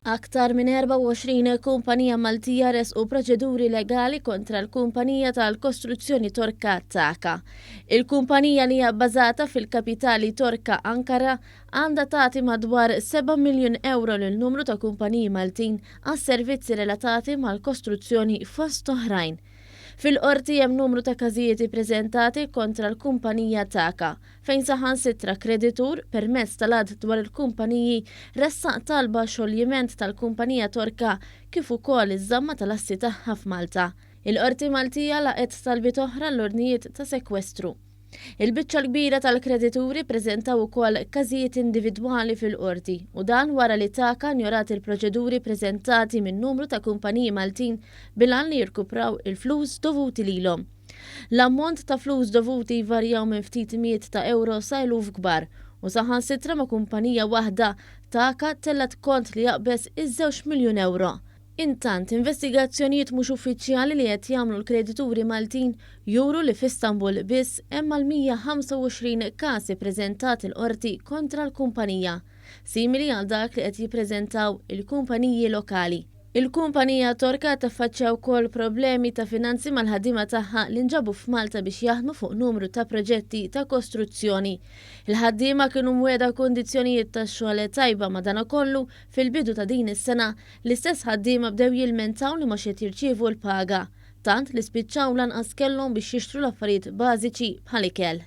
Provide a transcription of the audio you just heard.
Aktar minn 24 kumpanija Maltija resqu proċeduri legali kontra l-kumpanija tal-kostruzzjoni Torka Taka. Il-kumpanija li hija bbażata fil-kapitali Torka Ankara għandha tagħti madwar 7 miljun ewro lil numru ta' kumpaniji Maltin għas-servizzi relatati mal-kostruzzjoni fost oħrajn. Fil-Qorti hemm numru ta' każijiet ippreżentati kontra l-kumpanija Taka, fejn saħansitra kreditur, permezz tal-Att dwar il-Kumpaniji, ressaq talba għax-xoljiment tal-kumpanija Torka kif ukoll iż-żamma tal-assi tagħha f'Malta. Il-Qorti Maltija laqgħet talbiet oħra għall-ordnijiet ta' sekwestru. Il-biċċa l-kbira tal-kredituri ppreżentaw ukoll każijiet individwali fil-Qorti u dan wara li Taka njorat il-proċeduri ppreżentati minn numru ta' kumpaniji Maltin bil-għan li jirkupraw il-flus dovuti lilhom. L-ammont ta' flus dovuti jvarjaw minn ftit mijiet ta' ewro sa eluf kbar u saħansitra ma' kumpanija waħda Taka tellgħet kont li jaqbeż iż-żewġ miljun ewro. Intant, investigazzjonijiet mhux uffiċjali li qed jagħmlu l-kredituri Maltin juru li f'Istanbul biss hemm mal-125 każ ippreżentat il-Qorti kontra l-kumpanija, simili għal dak li qed jippreżentaw il-kumpaniji lokali. Il-kumpanija Torka taffaċċja wkoll problemi ta' finanzi mal-ħaddiema tagħha li nġabu f'Malta biex jaħdmu fuq numru ta' proġetti ta' kostruzzjoni. Il-ħaddiema kienu mwiegħda kundizzjonijiet tax-xogħol tajba madanakollu fil-bidu ta' din is-sena L-istess ħaddiema bdew jilmentaw li mhux qed jirċievu l-paga, tant li spiċċaw lanqas kellhom biex jixtru l-affarijiet bażiċi bħal ikel.